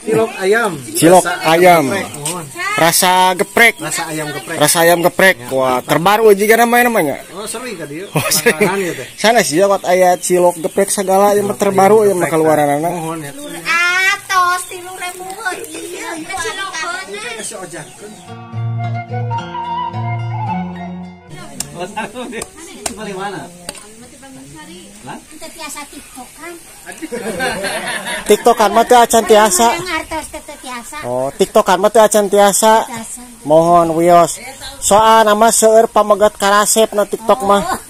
Cilok ayam. Cilok ayam. Rasa geprek. Rasa ayam geprek. Rasa ayam geprek. Ya, wah, terbaru juga namanya. Oh, sering tadi. Oh, sering. Sana sih ya aya cilok geprek segala yang terbaru yang keluaranana. Mohon ya. Atos 3.000 ieu cilokeun. Si Ojang. Paling mana? Teu tiasa TikTokan. TikTokan mah teu acan tiasa. Oh, TikTokan mah teu acan tiasa. Mohon wios. Soalna mah seueur pamegat karasep na TikTok mah.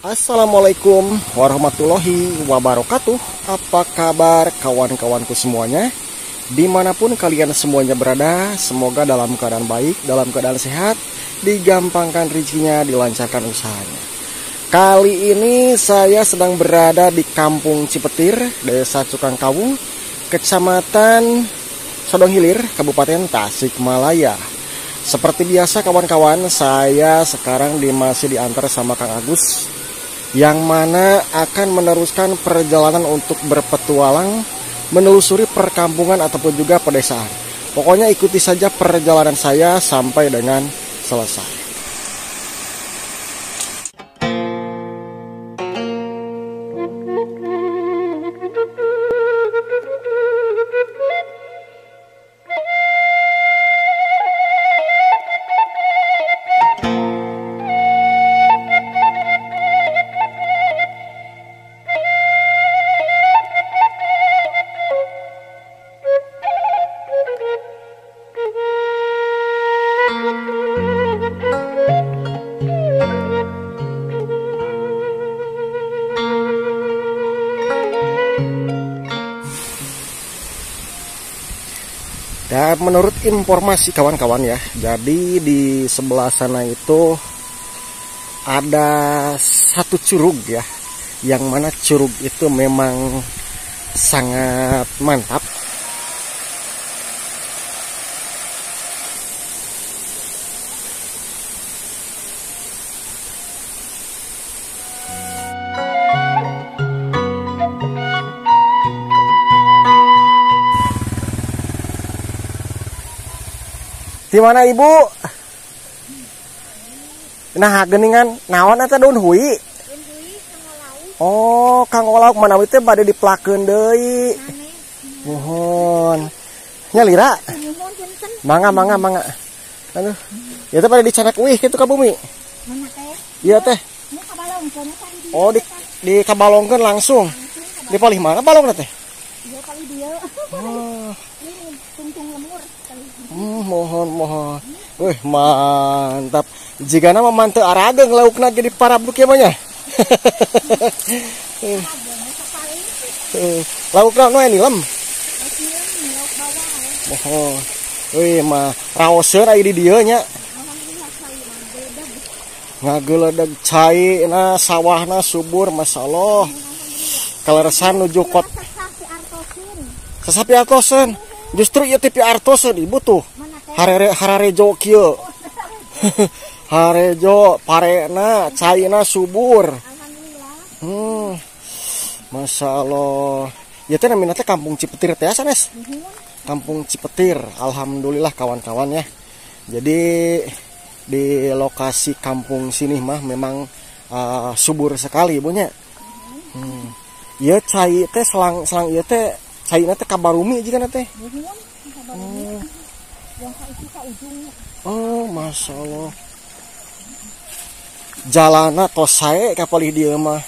Assalamualaikum warahmatullahi wabarakatuh. Apa kabar kawan-kawanku semuanya? Dimanapun kalian semuanya berada, semoga dalam keadaan baik, dalam keadaan sehat, digampangkan rezekinya, dilancarkan usahanya. Kali ini saya sedang berada di Kampung Cipetir, Desa Cukangkawung, Kecamatan Sodong Hilir, Kabupaten Tasikmalaya. Seperti biasa kawan-kawan, saya sekarang masih diantar sama Kang Agus, yang mana akan meneruskan perjalanan untuk berpetualang menelusuri perkampungan ataupun juga pedesaan. Pokoknya ikuti saja perjalanan saya sampai dengan selesai. Dan menurut informasi kawan-kawan ya, jadi di sebelah sana itu ada satu curug ya, yang mana curug itu memang sangat mantap. Di mana ibu? Nah, geningan naon eta daun hui? Oh, kang olauk manawi teh bade diplakeun deui. Nuhun. Nya lira? Mangga mangga mangga. Aduh. Ieu teh bade dicanak uih kitu ka bumi. Mana teh? Iya teh. Oh, di kabalongkeun langsung. Di palih mana balongna teh? Iya palih dieu. Oh. Tungtung lemur. Mohon mohon. Wih, mantap. Jigana mah manteu arageung laukna ge diparabuk ieu mah nya. Laukna nu aya nilem. Mohon. Wih, mah raoseun aya di dieu nya. Ngageledeg cai na sawahna subur masyaallah. Kaleresan nuju kot. Sasapi artoseun. Justru ieu teh piartoseun ibu tuh. Hararejo kieu. Harejo parena caina subur. Masyaallah. Ieu teh namina teh Kampung Cipetir teh sanes. Kampung Cipetir. Alhamdulillah kawan-kawan ya. Jadi di lokasi kampung sini mah memang subur sekali ibunya. Ieu cai teh selang-selang ieu teh Caina teh ka barumi jigana teh. Nuhun, ka barumi. Yang ka itu ka ujung. Oh, Masya Allah. Jalana tos sae ka palih dieu mah.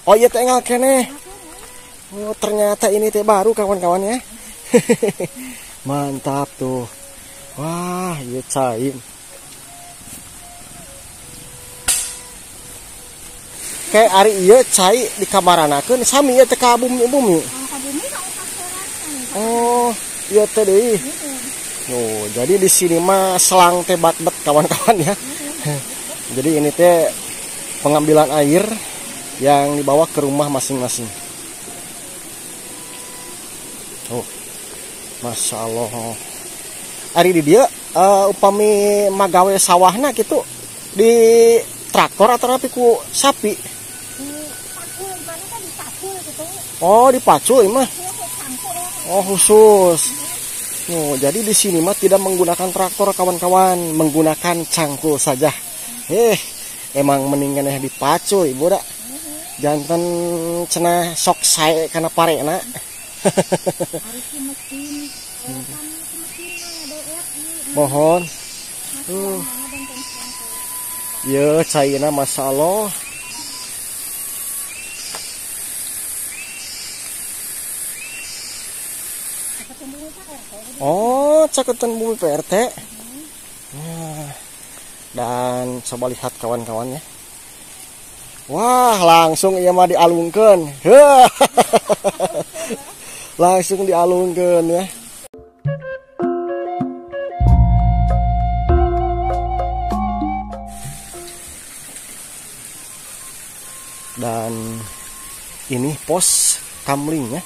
Oh iya teh enggal keneh. Oh, ternyata ini teh baru kawan-kawan ya. Mantap tuh. Wah, ieu cai. Kayak ari ieu cai dikamaranakeun sami ieu teh ka bumi-bumi. Oh, ieu teh deui. Oh, jadi di sini mah selang teh bat-bat kawan-kawan ya. Jadi ini teh pengambilan air yang dibawa ke rumah masing-masing. Oh, Masya Allah. Ari di dia upami magawe sawahna gitu di traktor atau apa ku sapi? Oh, dipacul mah. Oh, khusus. Oh, jadi di sini mah tidak menggunakan traktor kawan-kawan, menggunakan cangkul saja. Emang mendingan ya dipacul ibu dak. Janten cenah sok sae kana parena. Mohon. Ye caina Masya Allah. Oh, caketan bumi PRT. Nah, dan coba lihat kawan-kawannya. Wah, langsung ieu mah dialungkeun. Langsung dialungkeun ya. Dan ini pos kamling ya.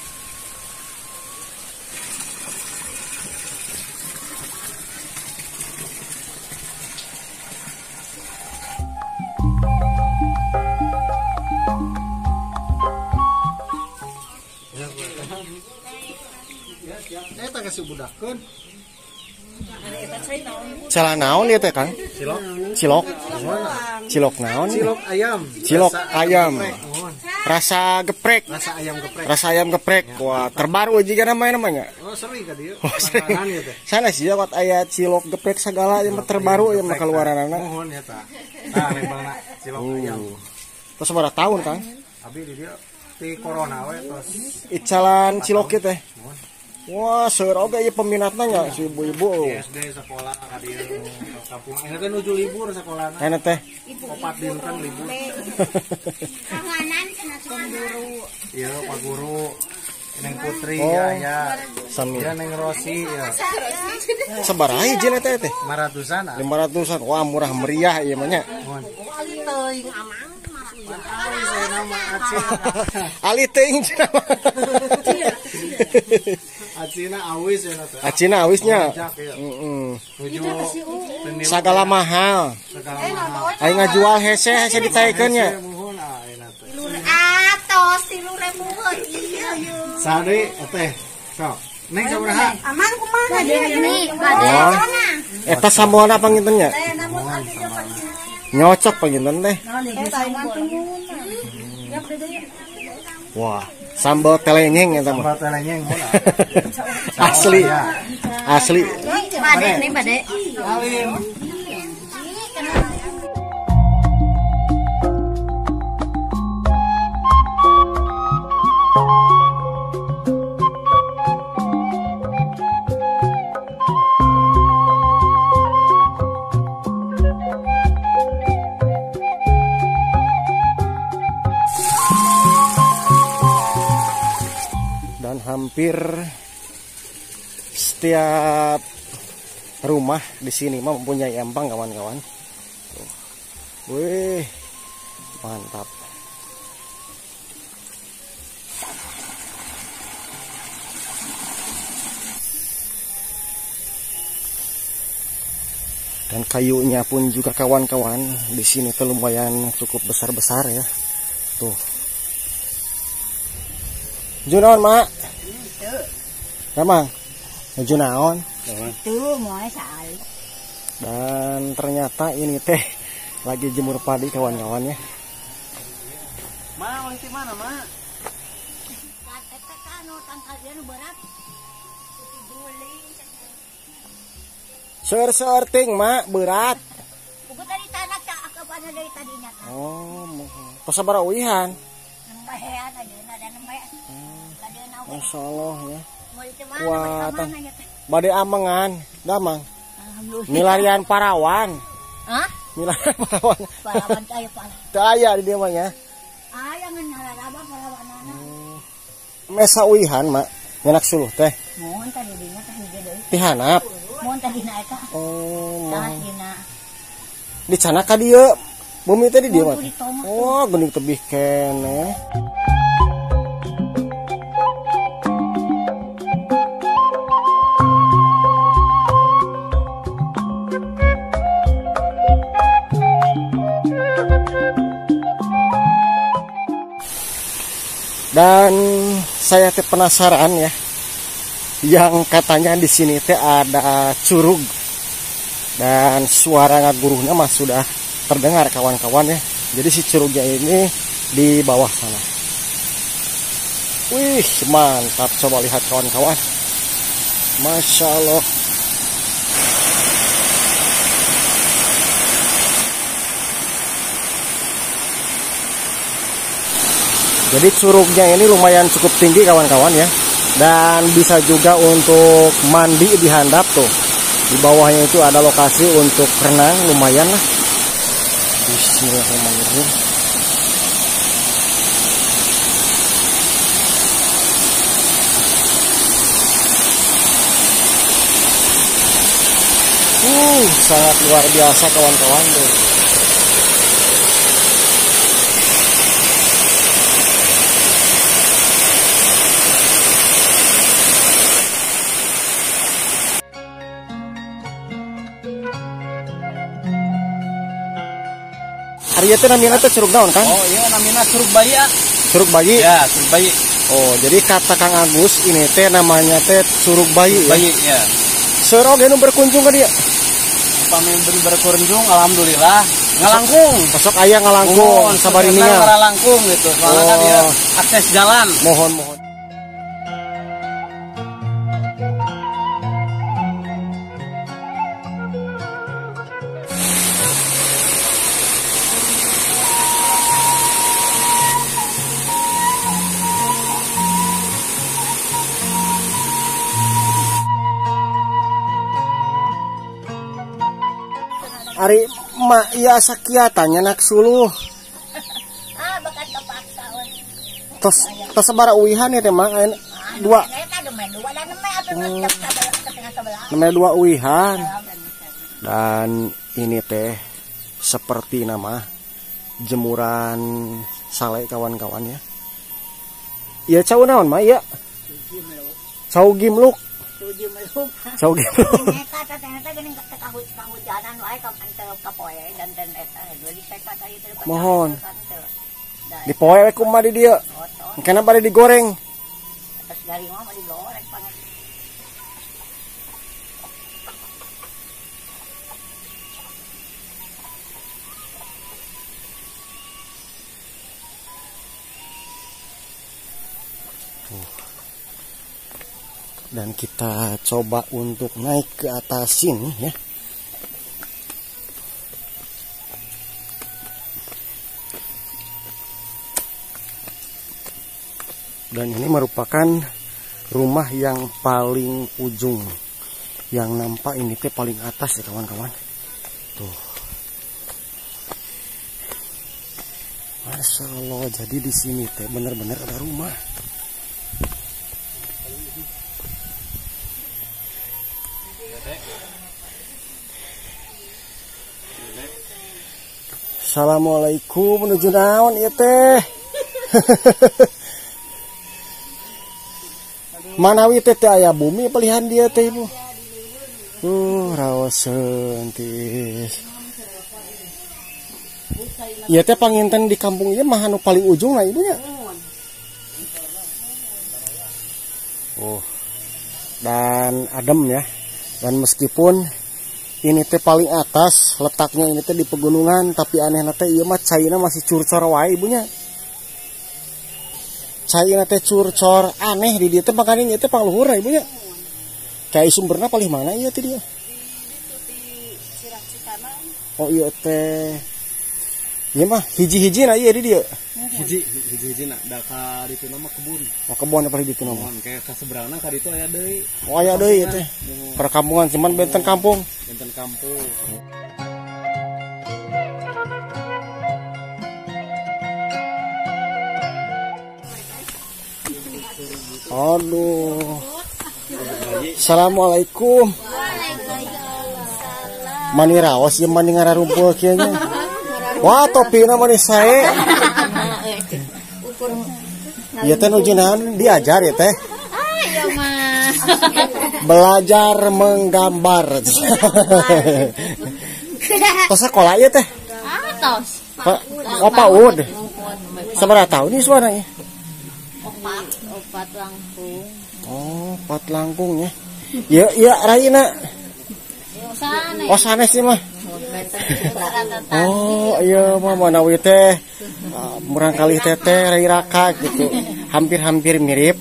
Celah naon ieu teh Kang? Cilok. Cilok. Cilok naon? Cilok ayam. Cilok ayam. Rasa geprek. Rasa ayam geprek. Rasa ayam geprek. Wah, terbaru juga namanya. Oh, sering ka dieu. Oh, sering. Sana sih wat aya cilok geprek segala yang terbaru yang keluaranana. Mohon ya ta. Tah lempelna cilok ayam. Terus sabaraha tahun, Kang? Abi di dieu ti corona we tos. Icalan cilok ieu teh. Wah, seueur oge ieu peminatna nya si ibu-ibu. Di SD sekolah ka dieu kampung. Ayeuna teh nuju libur sekolahna. Ayeuna teh 4 dinten libur. Kanganan cenah guru. Ieu Pak Guru, Neng Putri ya aya. Sami. Ya Neng Rosi ya. Sabaraha hiji teh teh? 500-an. 500-an. Wah, murah meriah ieu mah nya. Ali teuing amang. Ali teuing cenah. Acina awis ya teh. Acina awisnya. Heeh. Sagala mahal. Aing ngajual hese hese ditaekeun nya. Atos 3.000 ieu ieu. Sade teh. Sok. Neng sabaraha? Aman kumaha ini? Eta samboana panginten nya? Nyocok panginten teh. Wah, sambal telenyeng eta mah. Sambal telenyeng mun. Asli. Asli. Bade nih bade. Dan hampir setiap rumah di sini mah mempunyai empang kawan-kawan. Wih, mantap. Dan kayunya pun juga kawan-kawan di sini tuh lumayan cukup besar-besar ya. Tuh. Junaon, Mak? Memang junaon. Dan ternyata ini teh lagi jemur padi kawan-kawan ya. Ma, oleh di mana, Mak? Angkat ieu nu berat. Seur-seur ting mak berat. Buku tadi tanah tak akapana dari tadinya. Oh, tos sabaraha uihan? Nembean ayeuna da nembe. Masya Allah ya. Kuatan. Bade amengan, damang. Alhamdulillah. Milarian parawan. Hah? Milarian parawan. Parawan teh aya parawan. Teu aya di dieu mah nya. Aya ngan nararaba parawanana. Mesa uihan mak, nyenak suluh teh. Mohon tadi dina teh hiji deui. Ti hanap. Mohon tadi na eta. Oh, mohon. Dina. Dicana ka dieu. Bumi teh di dieu mah. Oh, geuning tebih keneh. Dan saya teh penasaran ya, yang katanya di sini teh ada curug dan suara ngaguruhnya mah sudah terdengar kawan-kawan ya. Jadi si curugnya ini di bawah sana. Wih, mantap, coba lihat kawan-kawan. Masya Allah. Jadi curugnya ini lumayan cukup tinggi kawan-kawan ya. Dan bisa juga untuk mandi di handap tuh. Di bawahnya itu ada lokasi untuk renang, lumayan lah. Bismillahirrahmanirrahim. Sangat luar biasa kawan-kawan tuh. Ari ieu teh namina teh curug naon, Kang? Oh, iya namina curug bayi. Curug bayi? Ya, curug bayi. Oh, jadi kata Kang Agus ini teh namanya teh curug bayi. Curug bayi, ya. Seur oge nu berkunjung ka dieu? Upami berkunjung alhamdulillah ngalangkung. Besok aya ngalangkung sabari ningal. Ngalangkung gitu. Soalnya kan ya akses jalan. Mohon mohon. Ari mak iya sakiatan nyanak suluh. Ah, bakat kepaksa we. Tos tos sabaraha uihan ya teh mak? Dua. Namanya dua uihan. Dan ini teh seperti nama jemuran sale kawan-kawan ya. Iya cau naon mak ya? Cau gimluk. Cau gimluk. Mohon. Dipoe we kumaha di dieu. Engkena bade digoreng. Atas garing mah digoreng pangat. Dan kita coba untuk naik ke atas sini ya. Dan ini merupakan rumah yang paling ujung. Yang nampak ini teh paling atas ya kawan-kawan. Tuh. Masya Allah, jadi di sini teh benar-benar ada rumah. Assalamualaikum, menuju naon ieu teh? Manawi teh teh aya bumi pelihan dia teh ibu. Raoseun tiis. Ieu teh panginten di kampung ieu mah anu paling ujung lah ibu nya. Oh. Dan adem ya. Dan meskipun ini teh paling atas, letaknya ini teh di pegunungan, tapi anehna teh ieu mah caina masih curcor wae ibunya. Caina teh curcor aneh di dieu teh makanya ieu teh pangluhur ibu nya. Cai sumberna palih mana ieu teh dia? Oh iya teh. Ieu mah hiji-hiji na ieu di dieu. Hiji-hiji na da ka ditu mah kebun. Oh kebun apa di ditu mah? Kayak ka seberangna ka ditu aya deui. Oh aya deui ieu teh. Perkampungan cuman benten kampung. Benten kampung. Aduh. Assalamualaikum. Mani raos ieu mani ngararumpul kieu nya. Wah, topina mani sae. Ieu teh nuju naon diajar ya teh? Ah, iya mah. Belajar menggambar. Tos sekolah ieu teh? Ah, tos. Oh, PAUD. Sabaraha tahun ieu suaranya? Opat langkung. Oh, opat langkung ya. Iya, iya raina. Oh, sanes sih mah. Oh, iya mah manawi teh murangkalih teteh rai raka gitu. Hampir-hampir mirip.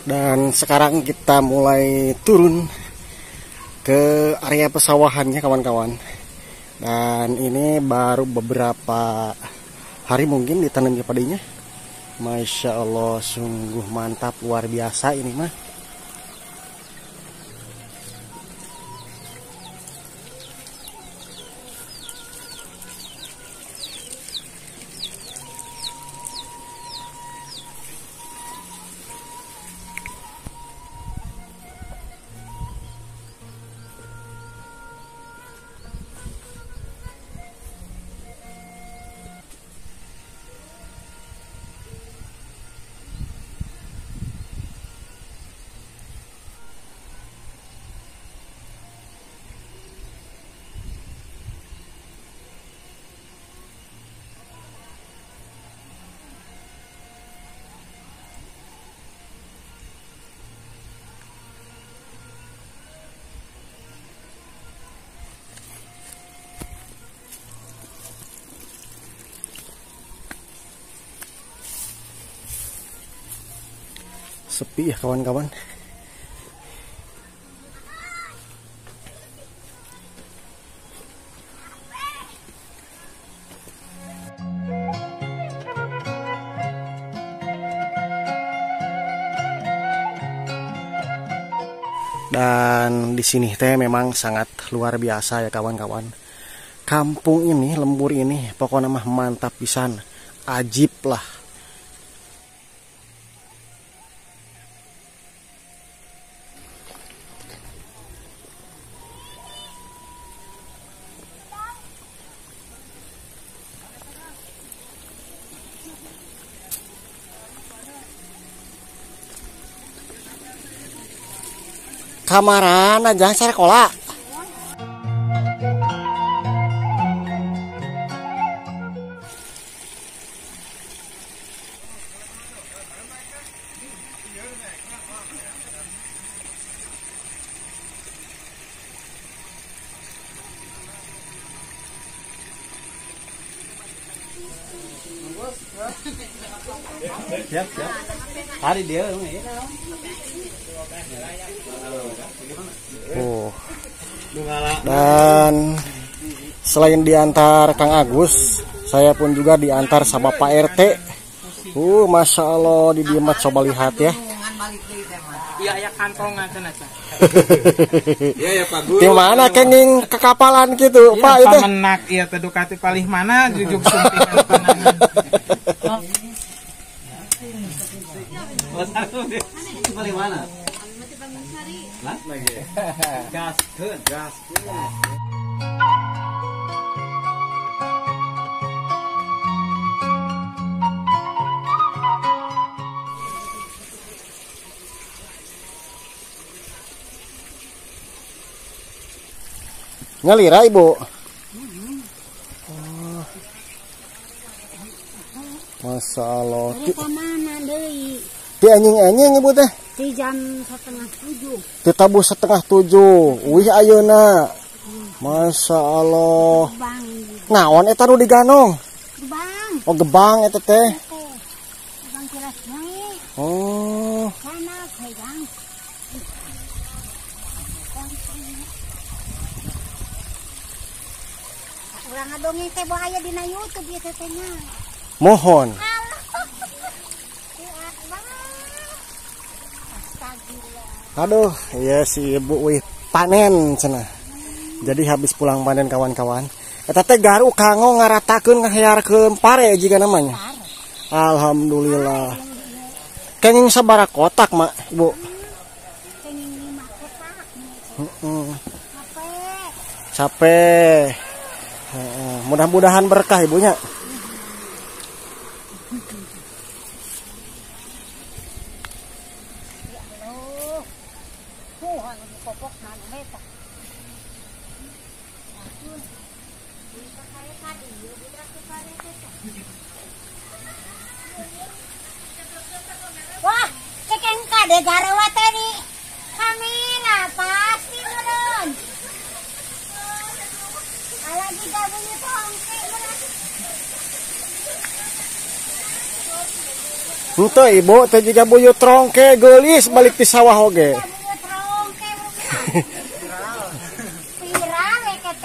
Dan sekarang kita mulai turun ke area pesawahannya kawan-kawan. Dan ini baru beberapa hari mungkin ditanam padinya. Masya Allah, sungguh mantap luar biasa ini mah. Sepi ya kawan-kawan. Dan di sini teh memang sangat luar biasa ya kawan-kawan. Kampung ini, lembur ini pokoknya mah mantap pisan, ajib lah. Kamaran aja sekolah. Siap, siap. Tadi dia Oh. Dan selain diantar Kang Agus, saya pun juga diantar sama Pak RT. Masya Allah, di dieu mah coba lihat ya. Iya, ya kantongan cenah. Iya ya Pak Guru. Di mana kenging kekapalan gitu, ya, Pak itu? Pamenak ieu teh Ducati palih mana jujuk suntingan panangan. Palih mana? Gaskeun, gaskeun. Ngelira ibu. Oh. Masya Allah. Ti anjing-anjing ibu teh. Di jam 6:30. Ti tabuh 6:30. Wih ayeuna. Masya Allah. Naon eta nu diganong? Gebang. Oh gebang eta teh. Gebang kiras wangi. Oh. Kana pegang. Urang ngadongeng teh boh aya dina YouTube ieu teh nya. Mohon. Aduh, ya si ibu wih panen cenah. Jadi habis pulang panen kawan-kawan. Eta teh garu kanggo ngaratakeun ngahearkeun pare jiga namanya. Alhamdulillah. Kenging sabaraha kotak, Mak, Ibu? Kenging 5 kotak. Heeh. Capek. Mudah-mudahan berkah ibunya. Wah, cekeng kade garawa tadi. Kamera pasti meureun. Lagi gabungnya tongke meureun. Henteu ibu teh jiga buyut rongke geulis balik ti sawah oge.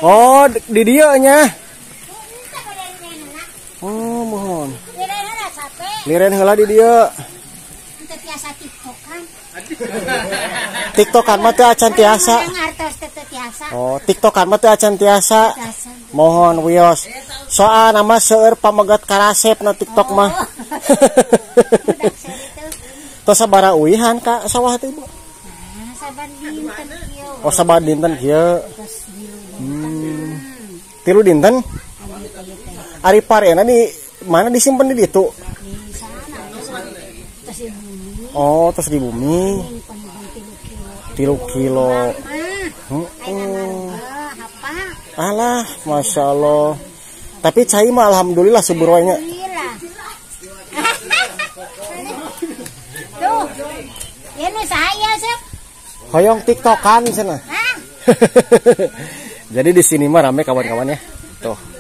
Oh, di dieu nya. Oh, mohon. Liren heula di dieu. Teu tiasa TikTokan. TikTokan mah teu acan tiasa. Oh, TikTokan mah teu acan tiasa. Mohon wios. Soalna mah seueur pamegat karasep na TikTok mah. Tos sabaraha uihan ka sawah teh ibu? Saban dinten kieu. Oh, saban dinten kieu. Tilu dinten? Ari parena di mana disimpen di ditu? Di sana. Terus di bumi. Oh, terus di bumi. 3 kilo. Alah, masya Allah. Tapi cai mah alhamdulillah subur wae nya. Tuh. Ya nu saya sep. Hoyong TikTokan cenah. Jadi di sini mah rame kawan-kawan ya. Tuh.